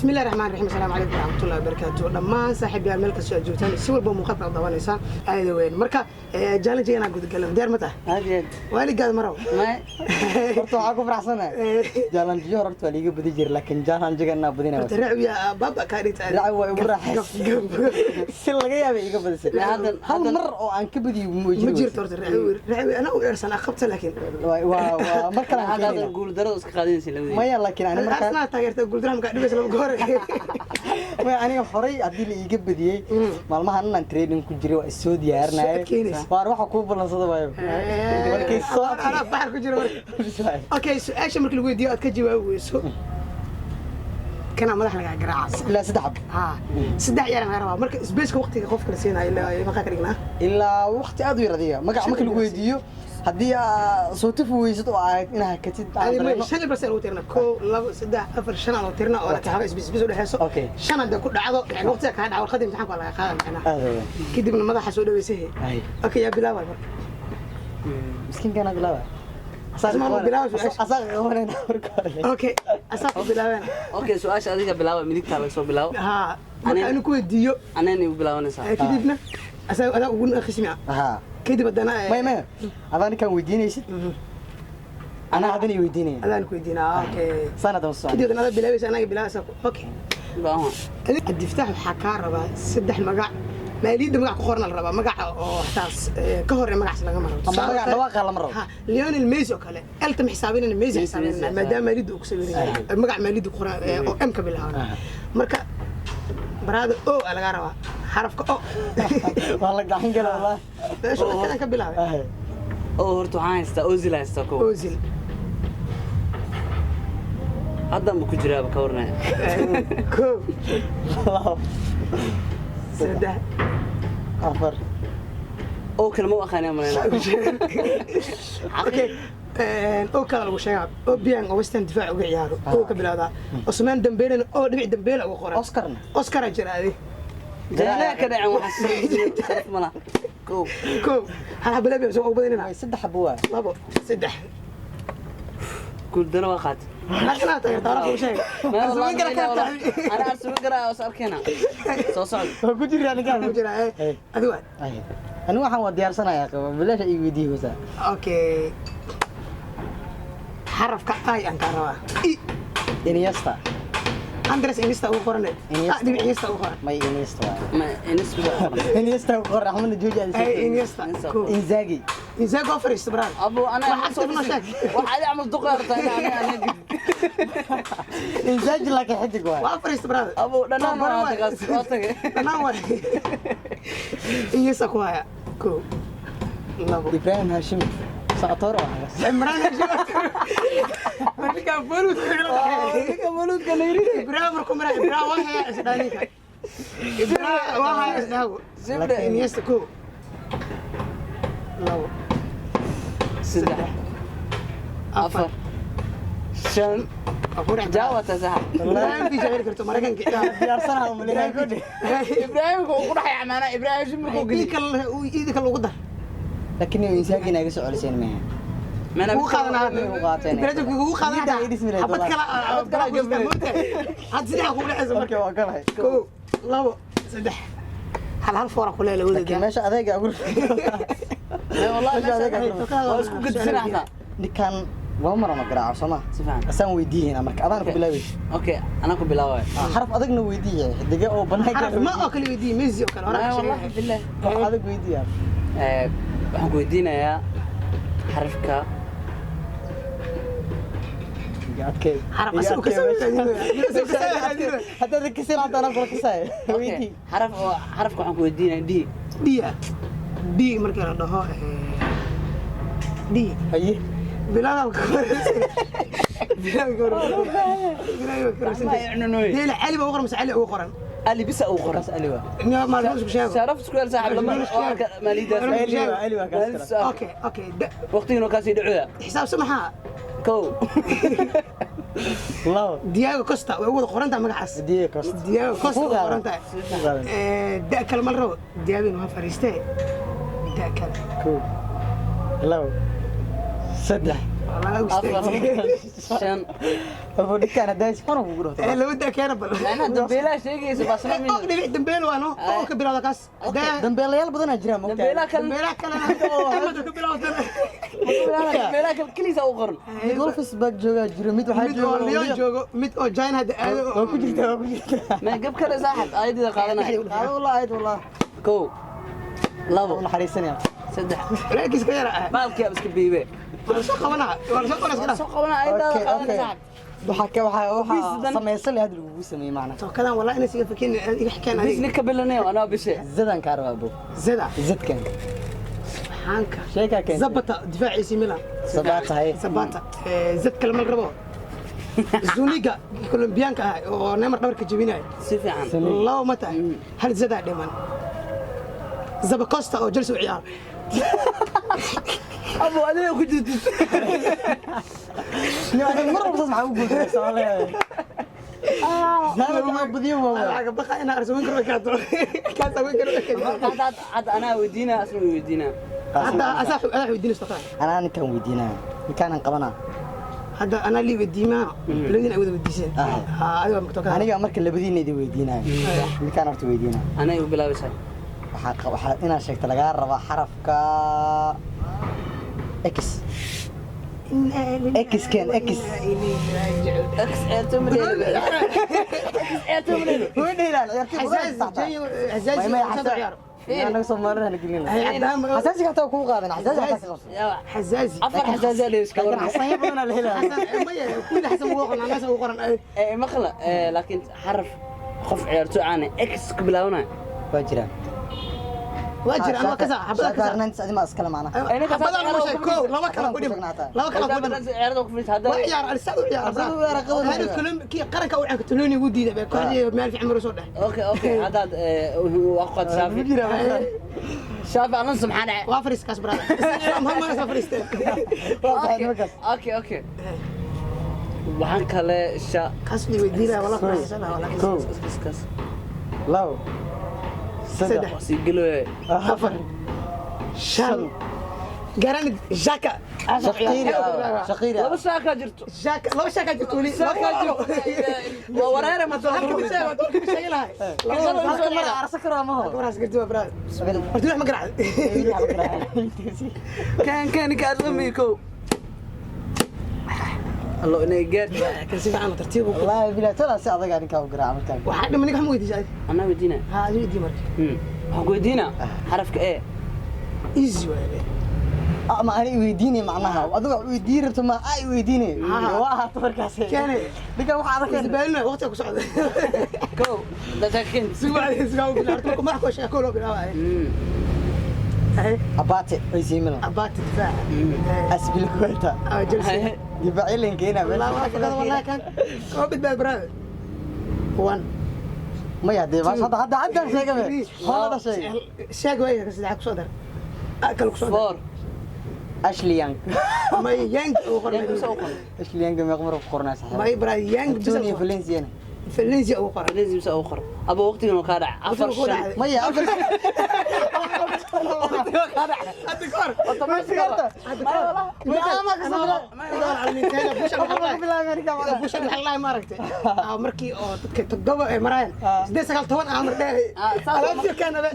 Bismillahi raxmaan raxiim. Asalaamu calaykum waraxmatullahi wabarakaatu. Dhammaan saaxiibayaal, meel kastoo aad joogtaan, si walba muuqaalka aad daawanaysaa, aada weyn. Marka challenge-gan gudgalno, diyaar ma tahay? Aad iyo aad. Waaligaad marow. May. Horta waxaa ku faraxsanahay challenge-yo hore horta waa liiga badi jira, laakiin challenge-gan naa badinaya. Horta racwiya baaba kaa dhigta. Racwi waa igu raaxays, si laga yaabay iga badisay. Hal mar oo aan ka badiyo ma jirto. Horta racwi racwi anaa u dheersan aqabta, laakiin waa mar kale aan Hadda keenayna. Guul darada iska qaadanaysa labadii. Maya, laakiin ani markaa Arsenal taageerta, guuldaraha makaa dhibaysa laba goor. Maya, aniga horay haddii la iiga badiyey, maalmahan inaan training ku jiray waa isoo diyaarinayay. Soo adkeynaysa. Waar waxa kuu ballansada waayo markay soo Anaa baxar ku jira marka. Okay, su-aasha marka lagu weydiiyo aad ka jawaabi weyso, kanaa madax lagaa garaaca. Ilaa saddex xab. Ha, saddex ciyaar laga rabaa. Marka spaceka waqtiga qofka la siinayo ilaa maqaa ka dhignaa? Ilaa waqti aad u yar. Adiga magac marka lagu weydiiyo, haddii aa soo tufi weysad oo ahayd inaa hakatid aan Adi dareemo. Shan ilbar lagu tirna: kow, labo, saddex, afar, shan aan tirna oo laakiin haba space space u dhexeyso. Shan hadday ku dhacdo, yani waqtiga kaa dhaca, warqadda imtixaanka waa laga qaada macnaha. Aad weyn. Kadibna madaxa soo dhaweysahe. Ay. Okay, yaa bilaabay marka? Miskiinkan bilaaba. Asmaa ma bilaaba su'aasha? Asaga qabanayna marka hore. Okay, asaa ku bilaabeen. Okay, su-aasha adiga bilaaba, midigtaa laga soo bilaabo. Ha, marka anu ku weydiiyo. Anayna igu bilaabanaysaa. Kadibna asaa adaa ugu khismi ah. Aha. Kadib haddana maya maya, adaa ninkaan weydiinaysid, anaa haddana i weydiinaya. Adaan ku weydiinaa, okay. Saan haddana socon. Kadib haddana adaa bilaabaysa, anaga bilaabaysa, okay. Baahan. Cabdifataax, waxaa kaa rabaa saddex magac maaliyadda magac ku qoran la rabaa, magaca oo xataas ka hor magacaas laga maro. Ama magac dhawaaqa lama rabo. Ha, Lionel Messi oo kale elta ma xisaabinayna, Messi Messi, xisaabinayna Messi, maadaama maaliyadda uu ku sawiran yahay, magac maaliyadda ku qoran oo M ka bilaaban. Marka baraada O aa lagaa rabaa, xarafka O. Waa la gacan gala wallah. Meesha kadan ka bilaabay. Oo horta waxaan haystaa Ozil, haystaa kow. Ozil. Haddan ba ku jiraaba, ka warnaya. Kow, labo, saddex, afar. Oo kale ma u aqaanaa malayna. Okay, oo kale lagu sheegaa Obiang oo Western difaac uga ciyaaro oo ka bilowdaa, Osman Dembele oo dhibic Dembele uga qoran. Oscarna. Oscar jira adi. Janaa ka dhacen, waxaa sharaf mala kow. Kow, hal habaleeb soo ugu badanina. Way saddex xabo waa. Labo, saddex. Guuldaro waa qaatay. Arsenal taageerta hore kuu sheegay. Ana Arsene Wenger oo is arkayna soo socda. Waa ku jiraa ninkaan. Ku jira adi waa. Ani waxaan waa diyaarsanayaa, qaba bilaasha ii weydiiyo hosa. Okay, xarafka I aan kaa rabaa, I. Iniesta. Andres Iniesta ugu qoran. Iniesta. Dhibic Iniesta ugu qoran. May, Iniesta waa. Ma inis ugu qoran. Iniesta ku qoran, Axmedna jooji aad. Ay, Iniesta. Iniesta. Kow. Inzaghi. Inzaghi oo fariista, brother. Abu ana Wax active noo sheeg. Wax adi camal duqa rabtaa ina ana. Inzaghi laakiin xidig waay. Waa fariista, brother. Abu dhanaan waa tagaas, waa tagay. Dhanaan waay. Iniesta ku haya: kow, labo. Ibrahim Hashimi Sactoor waa. Cimraan Hashim, ninka bolud. Ninka boludka layiri. Ibrahim markuu maraa, Ibrahim waa haya isdhaa, ninka Ibrahim waa haya isdhaago. Sibde. Iniesta: kow, labo, saddex, afar, shan. Afur. Jaawata sax. Ibrahim fi jecel karto Maraykanka. Diyaarsanaha umaleynaa godhe. Ibraahimka uu ku dhaxay amaana Ibraahim Hashim markuu geli. Iidi kale ugu dar. Laakiin Inzaghi inaga soo celiseen mehe. Ugu qaadanaa. Ugu qaateen. Ibrahim ugu qaadanaa. Niyadda ay dhismi lahayd. Xabad kale, Xabad kale kale had saddex kugu dhexaysa marka. Marka waa galay. Kow, labo, saddex, hal hal foora kuleela laakiin wadadaa. Meesha adeega ugu Wallahi meesha adeega waa isku gadisana xataa. Ninkan laba mar ama garaaco soo ma? Si fiican. Asaan weydiiyeyna marka adaan ku bilaabaysa. Okay, anaa ku bilaabaya. Xaraf adagna weydiiye, xidige oo banaanka. Xaraf ma oo kale weydiiye, Messi oo kale hore ka wallahi sheegay. Billah. Wax adag weydiiya. Waxaan ku weydiinayaa xarafka Iga adkee. Xaraf Iga asagu adkee kasoo meesha. raadinayo. Kasoo raadinayo. Haddaad kasin hataa anaa kula kasaayo. Okay, weydii. xaraf oo xarafka waxaan ku weydiinayaa D. D D markii la dhaho D. Haye. Bilaw ka horeysa, bilaw ka horeysa, bilaw ka horeysa. Dele Cali baa ugu qoran mise Cali ugu qoran? Ali bisa uu qoran. Kaas Ali waa. Niyo maalmo isku sheego. Sharaf isku hel saaxib lama Isku sheego. arka maalidaas. Ali waa, Ali waa kaas kale. Okay. Waqtiguna kaasii dhacoya. Xisaabsan maxaa? Kow. Labo. Diego Costa way ugu wada qoran tahay magacaas. Diego Costa. Diego Costa Ku way qaadan. qoran tahay. Ku qaadan. Da kale ma la rabo, Diabin waa fariistee, da kale. Kow, labo, saddex. Afar, shan. Abu ninkaan haddaa si xun kugu dhufto. Laba daa keena bal. Macnaha dambeelaha sheegaysa Barcelona. Og dhibic dambeel waa no oo ka bilowda kaas. Dambeelayaal badanaa jira moogtahay. Dambeelaha kale. Dambeelaha kalena emada ka bilowdan. Dambeelaha kale keliisa u qoran. Mid Wolfsburg joogaa jiro, mid waxaa mid oo jooga Lyon joogo, mid oo China hadda aado. Waa ku jirtaa, waa ku jirtaa. Ma gab kale saaxib ayadida qaadanaya. Qaado wallah, ayad wallah. Kow, labo, u naxariisanaya. Saddex. Walaalkiis ka yara ah. Baalkii iska biibe. Waa soo qabanaa, waa soo qabanaa, iska dhaaf. Soo qabana ayadaada Okay, qaadanaya okay. saaxib. Waxaa ka waxaa waxaa Bis samaysan leh hadda lagugu sameeyey macna. Tookadan walaa inay siga fakin iga xikeen Bis adiga. ninka bilanayo anaa bishe. Zadan kaa rabaa abo. Zada. Zadkan. Subxaanka. Sheekaa keentay. Zabata difaaciisi Milan. Sabata hay. Zabata zad kale mal rabo. Zuniga Colombiyaanka ah oo Neymar dhabarka jebinaya. Si fiican. Labo ma tahay, hal zadaa dhiman. Zabacosta oo Chelsea u ciyaaro. Abu adiga ku jirtid. Nin adiga mar walba saas maxaa u guuldareysaa wallahi. Zadan waa badiyo waa. Lacag baqa inaa arsaweyn karo kaato kaas aweyn karo. Hadda hadda anaa weydiinaa, asna weydiinaa. Hadda asaa adaa weydiinayso taa. Anaa ninkaan weydiinaya. Ninkaanan qabanaa. Hadda anaa lii weydiimaa, labadiin ay wada weydiiseen. Ah. Adiga waa tokada. Aniga marka labadiina idin weydiinaya. Ninkaan horta weydiinaya. Anaa igu bilaabaysaa. Waxaa inaad sheegto lagaa rabaa xarafka X. X ken X. X ciyaartoy ma dheelo. X ciyaartoy ma dheelo. Way dheelaan ciyaartoy badan حزاز saxda. جاي حزاز May may anaga Soomaalida na gelin. حزاز. Xasaasiga xataa kugu qaadan, xasaasiga xataa ka qabsan. Yaa حزازي. Afar xasaasi la iska Laakiin waran. xasaanyo badanaa la helaya. حسن ما كل حسن وقرن الناس وقرن. Ee maqla ee laakiin xaraf qof ciyaartoy aan X ku bilaabanaya. Waa jiraan. واجر انا كذا حبدا Xhaka كذا. Hernandez adima iskale macnaha. حبدا انا مش كو لما كلا كودم لما كلا كودم. Ciyaarada ku fadhiis hadda. وعيار على السعد وعيار. Arsenal u ciyaar qadan. هذا الكلام كي قرن كو عن كتلوني ودي ده كوحدي مال في عمره صدح. Okay, haddaad waa qad Ku Shaafi. jira macnaha. Shaafi Alonso maxaa dhacay? وافرس كاس برادر هم انا سافرست. Waa tahay nimankaas. Okay, waxaan kale sha كاس اللي ودينا والله ما سنه والله. Kow, kas labo, saddex, waa sii gelooya. Afar, شان جراند جاكا. Shaqiiri ah, Shaqiiri ah. Laba shaakaa jirto. جاكا لو شاكا جبتولي. Shaakaa jirto waa wareere ma halka mid sheeg, halka mid sheeg lahay. Halka mar arsa karaa ma ho. Waraas garti waa brother. Horta wax ma garacay. Kan kan ninka aad lami kow allo inay gaar. Kan si fiican oo tartiib u Wallaahi bilaa talaa si adag ninkaa u garaaca markaan. Waxaa dhiman ninka ma weydiisay? Anaa weydiina. Ha, adigu weydii marka. Waxaan ku weydiinaa xarafka E. Easy waaye. Ama ani weydiinay macnaha. Adiga wax weydiin rabto ma ay weydiinay. Ah. Waa ahaato markaas. Keenay. Ninkaan waxa adag keenay. Isbaalina waqtiga ku socda. Kow dasakin. Si waa si waa bilaabto marka madax ku sheeko loo bilaabay. Hay. Abate AC Milan. Abaat difaac. Azpilicueta. Ah, Chelsea. Difaaci linkeena. والله والله والله كان هو بدبال brother. One. Maya dee baas hadda hadda haddaan sheegay. Hoola sheegay. Sheeg way ka saddex ku soo dar. Akal ku soo dar. Four. Ashley Young. Ma Yang uu qornay. Yang soo qoran. Ashley Young meeqa mar ku qornaa saxiib. Ma brother Yang. Antonio Valencia. Valencia uu qoray. Valencia soo qor abo waqtigan oo kaa dhaca afar Waqtigan oo shan kaa dhacay. Maya afar. Hadda kor. Hadda kor. Ma ka soo busha waxaa ma aragtay markii oo dadka toddoba ay marayaan sideed sagaal toban aan mar dheeray alaabtii keenabe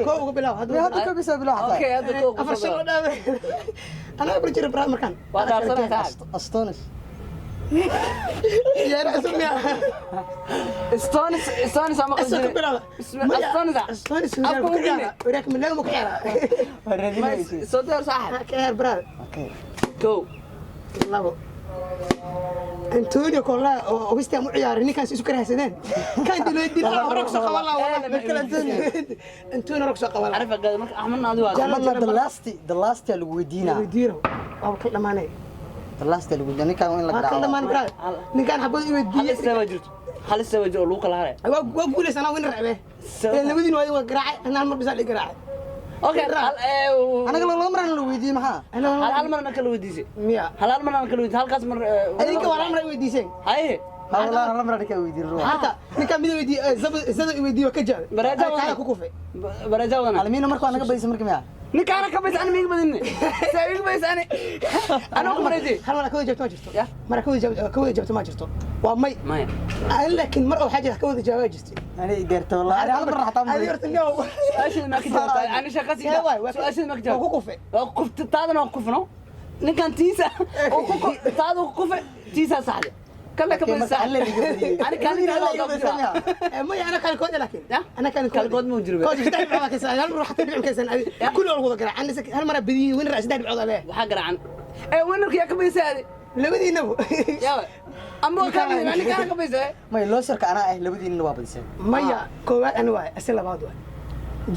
koo uga bilaab. Hadda koo bisa bilaab. Okay, hadda koo. Afar shan oo dhaawe anaa bar jira braa markaan. Waa dhaarsanaa saaxib. Astonis. Ciyaar cusub miya? Stones, Stones ama Asoo ka bilaaba. Stones. Stones horyaalka ku ciyaara, horyaalka Milan ma ku ciyaara? Soo diyaar saaxib. Ka ciyaar brother. Okay. Kow. Labo Antonio Cola oo West Ham u ciyaaray, ninkaas isu karahsadeen kan dilay dil hore ku soo qaban lahaa wallahi. Mid kale Antonio. Antonio hore ku soo qaban lahaa. Xarfa gaad marka Axmedna adigu waa Axmedna the last lagu weydiinaa. Weydiiro waa kala dhamaanay. The last lagu weydiinaa ninkan waa in la waa kala garaaco. dhamaan brother, ninkan xabad i hal weydiiyey. isla jirto, hal isla jirto oo lagu kala haray. Waa guulaysanaa win racbe. Labadiin waa garaacay, anaa mar bisaa la garaacay. Okay, hal Anaga laba maraan la weydiiyey maxaa? Hal hal marna kala weydiisay. Miya? Hal hal marna kala weydiisay halkaas mar. Adinka waa mar weydiiseen. Haye. Ha wallahi laba maraan ka weydiin ruux. Hata ninkan mid weydiiyey zada weydiiyo ka jawaabay. Baraaja kaala ku kufay. Baraaja wadana. Almiina marka waa naga badisay marka miya? Ninkaana ka badis, ani miiga badinne. Saa iga badis ani. Anaa ku mareejay. Hal mar ka wada jawaabto ma jirto. Ya. Mar ka wada jawaabto ma jirto, waa may. Maya. Ani laakiin mar oo waxaa jira ka wada jawaabaa jirtay. Ani gaarto wallahi, ani hal mar xataa ma Adi horta no. Su-aasheeda maa ka jawaabtaa? Ani shaqasi. Yaa waay, Su-aasheeda maa ka waa jawaabtaa? ku kufe. Waa kufta, taadana waa kufno. Ninkan tiisa oo ku taada ku kufe, tiisa saxde. Kale ka Laakiin badis. marka alle liga badiyey. Ani kaalin Alle iga badiyey miyaa? Maya, ana kaalin kood laakiin. Ya? Ana kaalin kood. Kaalin kood ma jiro be. Kood saddex dhibcood kaysan, hal mar xataa dhibco kaysan adi. Ya. Kulli oo wada garaac. Ani hal mar badiyey winner saddex dhibcood ale. Waxaa garaacan. Ee winnerka yaa ka badisay adi? Labadiinaba. Yaa waay. Amba waa kaa badisay, ani kaana ka badisay. May, loserka anaa ah, labadiinna waa badiseen. Maya, koowaad ani waay, ase labaad waay.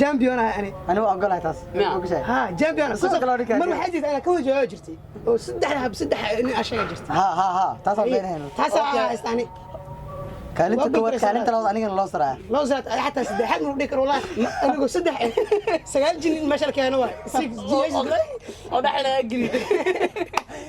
Champion ah ani. Ani waa ogolahay taas. Miyaa? Ogashahay. Ha, champion. Sidoo kale waa ninkaan. Mar waxaa jirta ana ka wada jawaabi jirtay oo saddex hab saddex nin aa sheega jirtay. Ha ha ha, taasaan beenahayno. Taasaa haystani. Kaalinta Waa koowaad, guuldareysan. kaalinta labaad anigana loser ah. Loo saat xataa saddexaad ma dhihi karo wallahi, anigoo saddex sagaal jin meesha la keeno waay. Six Oo dhexda laga geliyo.